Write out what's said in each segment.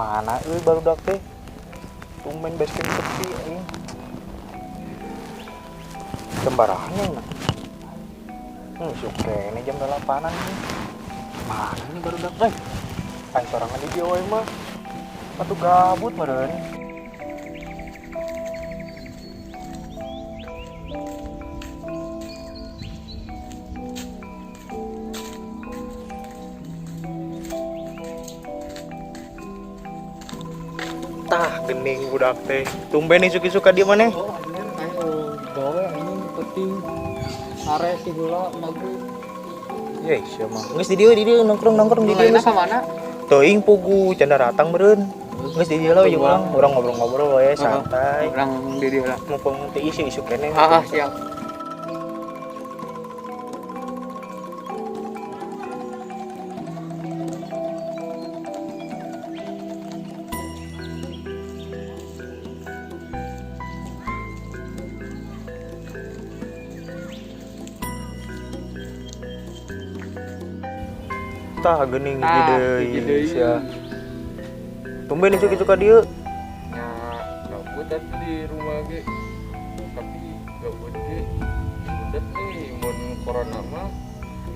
Mana euy barudak teh? Tumben basecamp sepi aing. Jam na. Isuk keneh jam 8-an ini. Mana ini barudak teh? Aing sorangan di dieu we mah. Atuh gabut meureun. Tah geuning budak teh. Tumben isuk-isuk ka dieu maneh. Oh, anjir, ayo gawe anjing penting. Sare si gula maghrib. Ye, sia mah. Geus di dieu nongkrong-nongkrong di dieu. Lainna ka mana? Teuing pugu can datang meureun. Geus di dieu lah jeung urang, urang ngobrol-ngobrol we santai. Urang di dieu lah. Mumpung teu isuk-isuk keneh. Ah, siap. Tah geuning hiji Tah, deui hiji deui. sia. Tumben isuk-isuk ka dieu. Nya gabut atuh di rumah ge. Tapi gabut ge udah nih mun corona mah.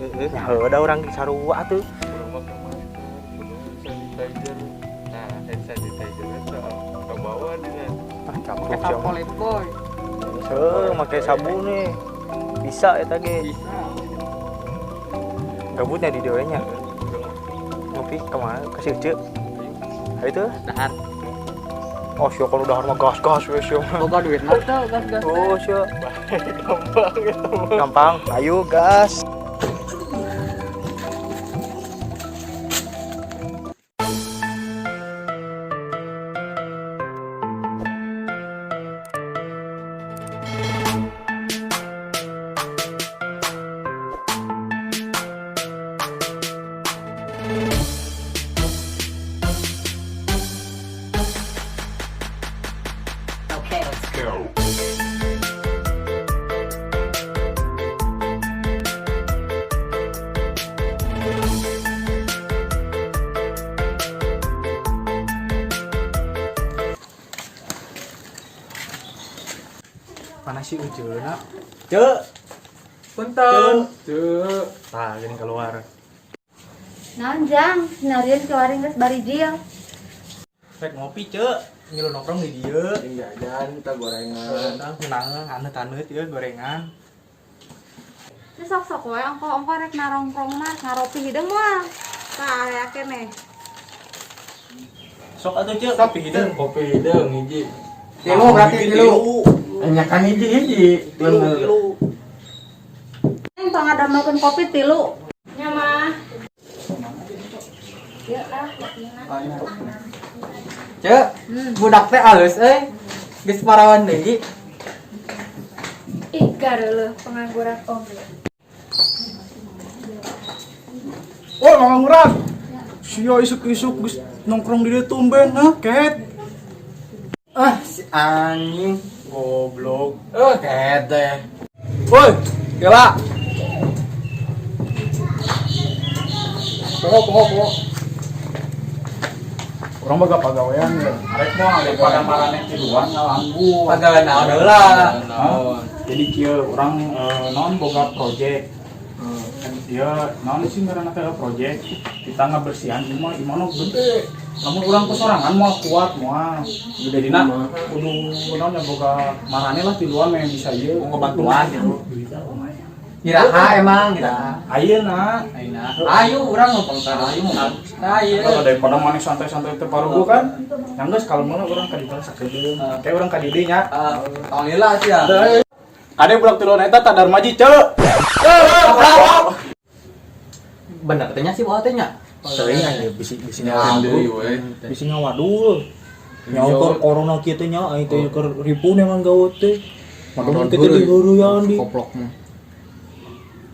Heeh, nya heueuh da urang ge sarua atuh. Kudu make masker, kudu sanitizer. Nah, hand sanitizer eta kabawa dina. Ah, capluk Pakai sia sapo mah. Lifebuoy. Heuh, make sabun nih. Bisa eta ge. Bisa. Gabutnya di dieu nya. Ngopi kemana? Ke si Uce. Hayu tuh. Dahar. Oh, sia kalau dahar mah gas-gas we sia mah. Boga duit mah teu gas-gas. Oh, sia. Gampang eta mah. Gampang. Ayo gas. Okay, let's go. Mana si Uceuna? Ceu. Punten. Ceu. Tah, gini keluar. Naon jang, sinarieun kiwari geus barijil. Rek ngopi, Ceu. Ngilu nongkrong di dieu. Jeung jajan kita gorengan. Nang aneut-aneut ieu gorengan. Ini sok-sok we ongko-ongko rek narongkrong mah ngaropi hideung moal. Tah aya keneh. Sok atuh, Ceu, kopi hideung. Kopi hideung hiji. Tilu berarti tilu. Nya kan hiji-hiji. Tilu, tilu. Yang pangadamelkeun kopi tilu. Nya mah. Ya ah, kopina. Cek, budak teh alus euy. Geus parawan deui. Ih, gareuleuh pengangguran oge. Oh, pengangguran. Sia isuk-isuk geus nongkrong di dieu tumben, hah, ket. Ah, si anjing. Goblok. Eh, ket teh. Woi, gila. Pokok, pokok, pokok. Urang mah pagawean ya. Arek mah daripada maraneh tiluan ngalanggur. Pagawean naon heula. Hah? Jadi kieu urang naon boga project. Dia naon sih ngaranna teh project kita ngabersihan imah, imah nu gede. Lamun urang kesorangan moal kuat moal. Jadina kudu naon nya boga marane lah tiluan yang bisa ieu Ngebantuan gitu. Duitna lumayan. Iraha emang iraha. Ayeuna. Ayeuna. Ayo urang numpang tara ayo mau. Ayo. Kalau daripada maneh santai-santai teu parugu kan, yang geus kalau mana urang ka ditu sakedeung. Kayak urang ka dieu nya. Ah, tong lila sih ya. Kade budak tiluan eta tadar maji, Ceu. Bener teh nya sih bawa teh nya. Teuing aya bisi bisi Nyawa deui ngawadul. we. Bisi ngawadul. Nyawa keur corona kieu teh nya aing teh keur ripuh neangan gawe teh. Madon kieu teh diheureuyan di. Koplok mah.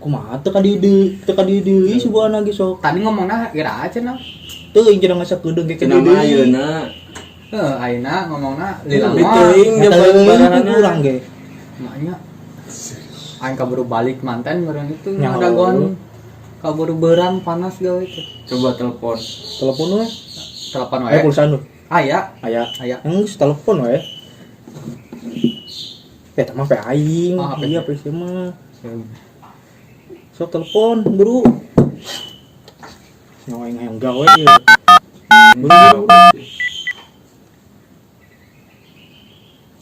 Kumaha teu ka dieu deui, teu ka dieu deui subuhna ge sok. Tadi ngomongna iraha cenah. Teuing cenah ngasakedeung ge ka Cenah dieu mah deui. ayeuna. Heuh, ayeuna ngomongna lila Lebih mah. teuing dia Teuing barang-barangna. urang ge. Maknya aing kaburu balik manten meureun itu Nyaho. ada gon kaburu berang panas gawe itu. Coba telepon. Telepon we. Telepon Ayo wae. pulsa nu. Aya, Aya. aya. Geus telepon we. Eh, mah HP aing. Oh, HP. Iya, HP sih mah. Sok telepon, buru. Nyawa aing hayang gawe ieu. Buru, buru, buru.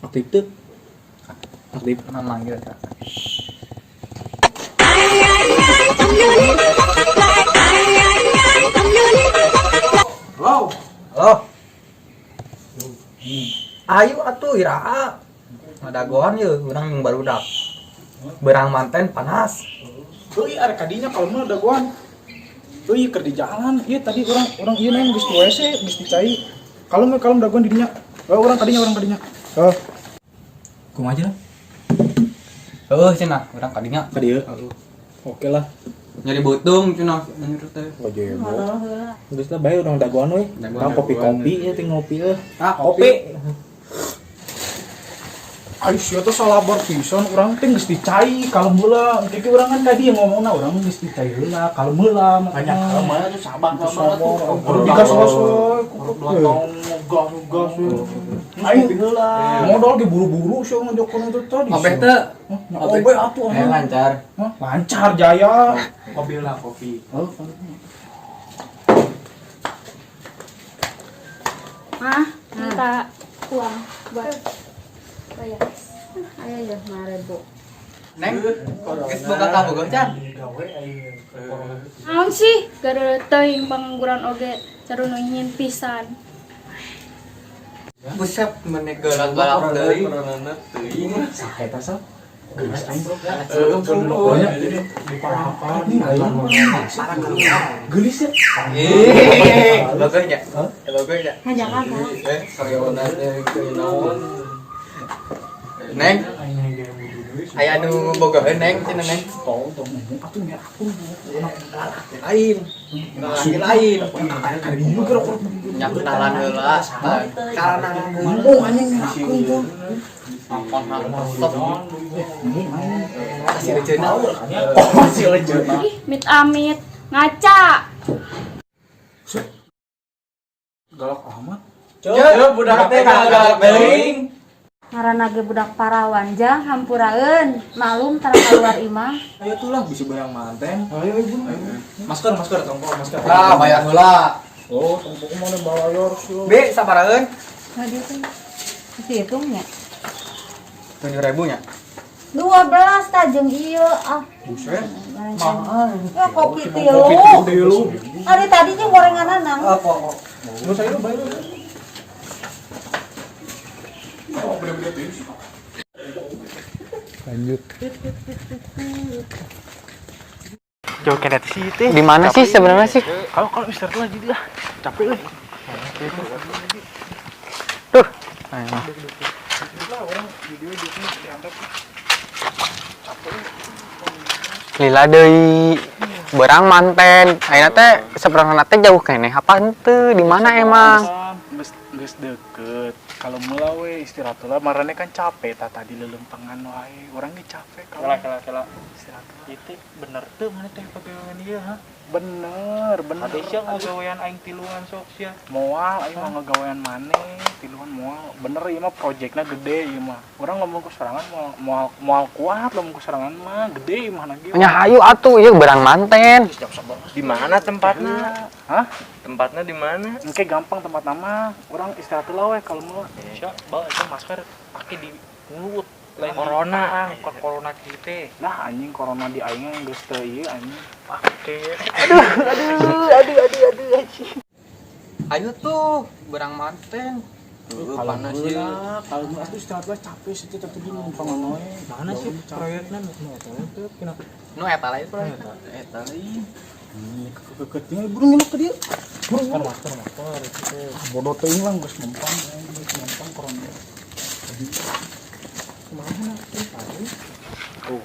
Aktif tuh. Aktif. Manggil ka. Halo. Halo. Ayo atuh iraha. Ngadagoan yeuh urang yang barudak. Berang manten panas. Euy, arek kadinya kalau mah dagoan. Euy, keur di jalan. Ieu tadi urang ieu neng geus di WC, geus dicai. Kalem we, kalem dagoan di dinya. Oh, urang kadinya, urang kadinya. Oh, Kumaha aja lah. Heuh cenah, urang kadinya. Ka dieu. Oke lah. Nyari beuteung cenah anjir teh. Gojebo. Ngobrol heula. Geus lah bae urang dagoan we. Dagoan, Urang kopi-kopi ya teh ngopi euy. Ah, Kopi. Ayo sia teh salabar pisan urang teh geus dicai kalem heula. Engke ge urang kan tadi yang ngomongna urang geus dicai heula, kalem heula. Banyak kalem heula tuh sabar sabar tuh. Kudu digas we, Tong gas gas. Ayo modal ge buru-buru sia ngajokkeun itu tadi. Obeh teh. Hah, Obeh atuh. Eh lancar. Hah, lancar jaya. Kopi lah kopi. Oh, Ah, Minta uang buat bayar. ayo ya 5.000. Neng, geus boga kabogoh can. Naon sih? Gara teuing pengangguran oge carunu nyin pisan. Buset meneh galak-galak deui. Coronana teuing. Saha eta sal? Geus aing. Heeh, Banyak apa nih aing. Geulis ya. Eh, logonya. Logonya. Ngajakan ha. Eh, corona teh teu naon. Neng, aya nu bogoheun neng cenah neng. Tong tong ngomong atuh nya aku. Lain. Laki lain. Kadieu geura urang. Nya kenalan heula. Karena Ngomong anjing aku tuh. Stop. Kasih rejeuna. Oh, masih lejeuna. Ih, mit amit ngaca. Galak amat. Ceu, budak teh galak teuing. Ngaranna ge budak parawan jang hampuraeun. Malum tara keluar imah. Ayo tuh lah bisa bayang manten. Ayo ibu. Masker masker tongkol masker. Lah, bayar heula. Oh, tongkol mana bayar sih. B, sabaraheun? Nah, dia tuh dihitungnya. 7.000 nya. 12 ta jeung ieu ah. Buset. Mahal. Ya kopi tilu. Kopi tilu. Ari tadi jeung gorengan nang. Apa kok? Lu saya bayar. Oh, bener-bener tuh sih. Lanjut. Jauh kena sih teh. Di mana sih sebenarnya sih? Kalau kalau istirahat lagi lah. Capek euy. Tuh. Lila deui. Berang manten. Ayeuna teh sebenarnya teh jauh keneh apa henteu? Di mana emang? Geus geus deket. Kalau mula we istirahat lah, marane kan capek tah tadi lelempangan wae. Urang ge capek kalau Kela kela kela. istirahat. Itu bener tuh mana teh pagawean ieu ha? Bener, bener. Ade sia ngagawean aing tiluan sok sia. Moal aing mah ngagawean maneh, tiluan moal. Bener ieu mah projekna gede ieu mah. Urang ngomong ku sorangan moal moal moal kuat lamun ku sorangan mah gede ieu mah lagi. Nya hayu atuh ieu berang manten. Di mana tempatnya? Hah? Tempatnya di mana? Engke gampang tempat nama. Urang istirahat heula we kalau mau. Sia bawa itu masker pakai di mulut. Lain Corona. Di, corona kieu teh. Nah anjing corona di aing geus teu ieu anjing. Pake. Ayo tuh, berang manten. Tuh, panas Kalau ya. kalau mau atuh istirahat lah capek sih teh tadi numpangan wae. Mana sih proyeknya nu eta teh kena Nu eta lain proyek. Eta lain. Kekeketnya burung ngelok ke dia. masker masker masker itu teh. Bodoh teuing lah geus numpang, geus numpang corona. Kumaha teh tahu? Tuh.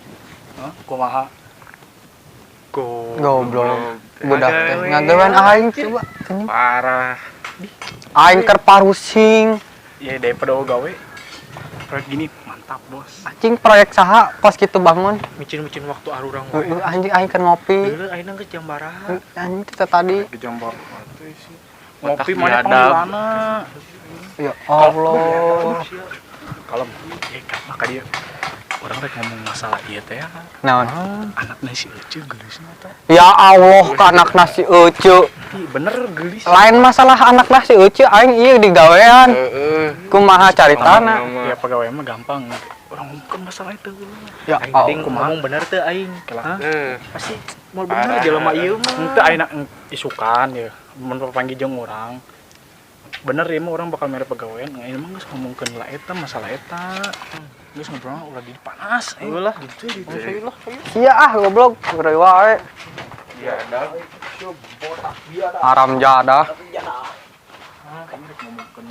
Hah? Kumaha? Goblok. Budak teh ngagawean aing coba. Anjing. Parah. Aing keur parusing. Ya daripada gawe proyek gini mantap bos. Anjing proyek saha kos kitu bangun. Micin-micin waktu arurang wae. Heeh, anjing aing keur ngopi. Heula ayeuna geus jam baraha. Anjing kita tadi Di jam berapa tuh sih? Ngopi mana biadab. panggilanna. Ya Allah. Kalem. Ya maka dia orang rek ngomong masalah ieu teh ya. Naon? Anakna si Ece geulisna teh. Ya Allah, ka anak nasi Ece. Ih, bener geulis. Lain masalah anak nasi Ece aing ieu digawean. Heeh. Kumaha caritana? Ya pegawai mah gampang. Orang ngomongkeun masalah itu. Ya Aing Allah. teh ngomong bener teu aing. Hah? Heeh. Pasti mau bener jelema ieu mah. Henteu ayeuna isukan ya, mun papanggih jeung urang. Bener ya mah orang bakal mere pegawaian, nggak mah geus ngomongkeun lah eta masalah eta. Geus ngobrol ulah di panas. Heuh lah. Gitu gitu. Sia ah goblok, geureuy wae. Biadab. Haram jadah. Aing rek ngomongkeun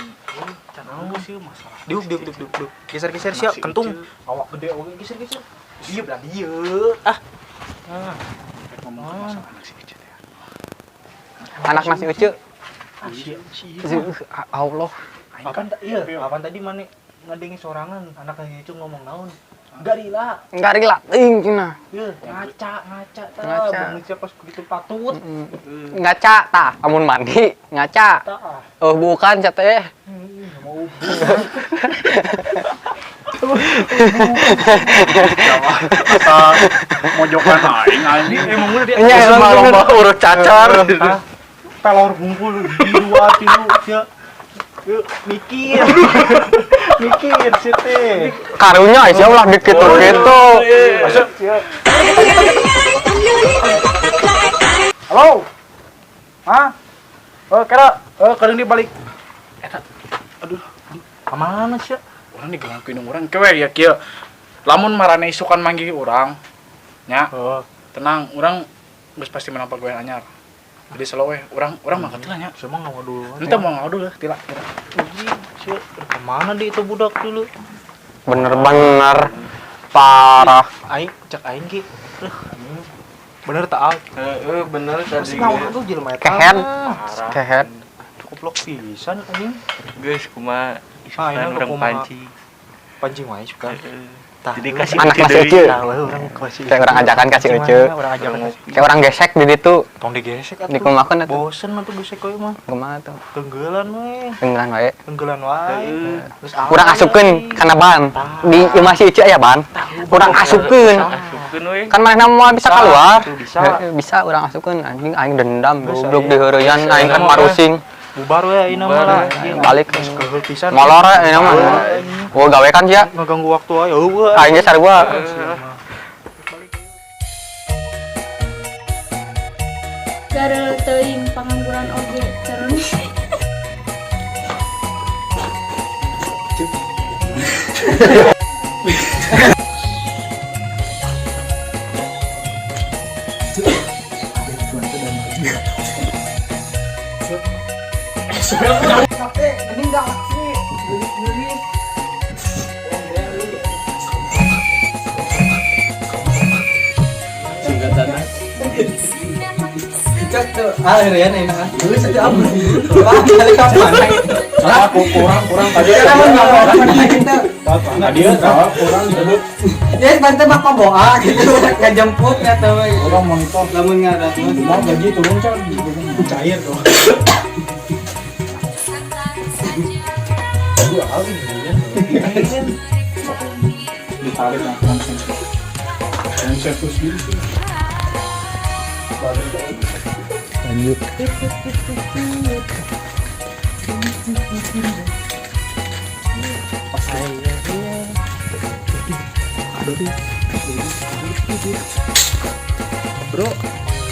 can geus ieu masalah. Diuk diuk diuk diuk. diuk. Geser-geser sia Nasi kentung. Ece. Awak gede oge geser-geser. Iya belah dieu. Ah. Rek ngomongkeun masalah anak si Ece teh. Anak nasi Ece. Ah, si si ieu mah. Allah. Aing Kapan kan iya, kapan tadi mana ngadengin sorangan anak itu ngomong naon? Garila. Garila teuing cenah. Ye, ngaca, ngaca tah. Ngaca. Bangun siapa begitu patut. Ngaca tah, amun mandi ngaca. Tah. Oh bukan sia teh. Mau asa mojokan aing anjing. Emang bener dia. Nya emang bener. Urut cacar. Ah, pelor bungkul di dua tilu sia. Yuk, mikir. Mikir sih teh. Karunya sia ulah dikitu-kitu. Halo. Hah? Oh, kira oh kadang dia balik. Eta aduh, Kemana sih? orang digangguin orang kewe ya kieu. Lamun marane isukan manggih urang nya, Oh, tenang, urang geus pasti menang pagawean anyar. Jadi selalu we, urang urang mah tila nya. Semang nggak dulu. Ente mau ngadu lah tila. Sia, kemana di itu budak dulu? Bener-bener parah. Aing cek aing ki. Bener tak al? Heeh, bener tadi. Pasti ngawak tuh jelema eta. Kehead. Kehead. Goblok pisan anjing. Geus kumaha Ah, ini isukan urang kumaha. pancing. Pancing wae suka. Tah, Jadi kasih Anak Ece nasi deui. Ece. Tah, we urang kasih. Kayak urang ajakan kasih Ece. Urang ajakan kasih. Kayak orang gesek di ditu. Tong digesek atuh. Dikumakeun atuh. Bosen atuh gesek kowe mah. Kumaha tuh? Tenggelan we. Tenggelan wae. Tenggelan wae. Terus Urang asupkeun kana ban. Di imah si Ece aya ban. Urang asupkeun. Asupkeun we. Kan manehna moal bisa keluar. Tuh, bisa. Heeh, bisa urang asupkeun anjing aing dendam Bisa, goblok iya. diheureyan aing kan Iya. marusing. Bubar we ayeuna mah Bubar, lah. Aing balik. Geus keheul pisan. Molor we ayeuna mah. Oh gawe kan sia. Ngeganggu waktu wae. Eueuh. Aing ge sarua. Gareuleuh teuing pangangguran oge carun. Kurang kurang tadi. Tadi kurang disebut Ya bantu mah pemboa gitu ngejemput ya tuh. orang monitor. Lamun ngaran Cuma gaji turun kan cair tuh. Ditarik langsung. Yang servis gitu. Lanjut. Bro,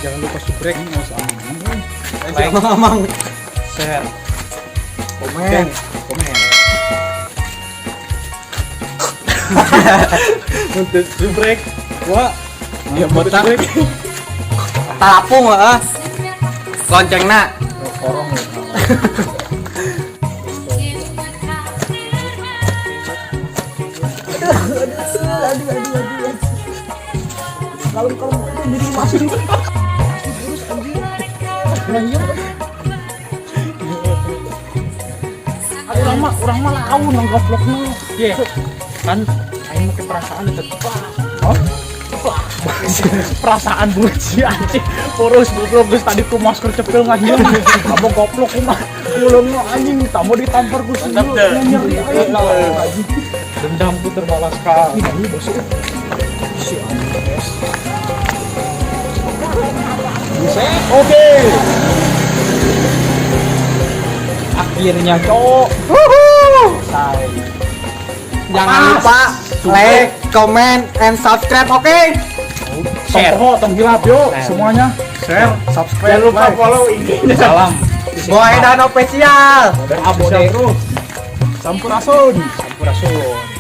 jangan lupa subrek. Nggak usah aman. Amang-amang. Share. Komen. Komen. Untuk subrek. Wah, ya botak. Talapung heeh. Loncengna. Korong ya. Urang mah laun nang goblok mah. Ye. Kan aing make perasaan tetep. Oh. Perasaan buat si anjing purus goblok, geus tadi ku masker cepil anjing. Kamu goblok kumaha kulung anjing, tamu ditampar ku si nyeri anjing. Dendamku terbalaskan. Ini bos. Si anjing. Buset, oke. Akhirnya, cok. Selesai. Jangan lupa like, comment, and subscribe, oke? Tong poho, tong hilap yo semuanya. Share, subscribe, Jangan lupa like. Follow IG. Salam. Boy dan official. Dan official terus. Sampurasun. Sampurasun.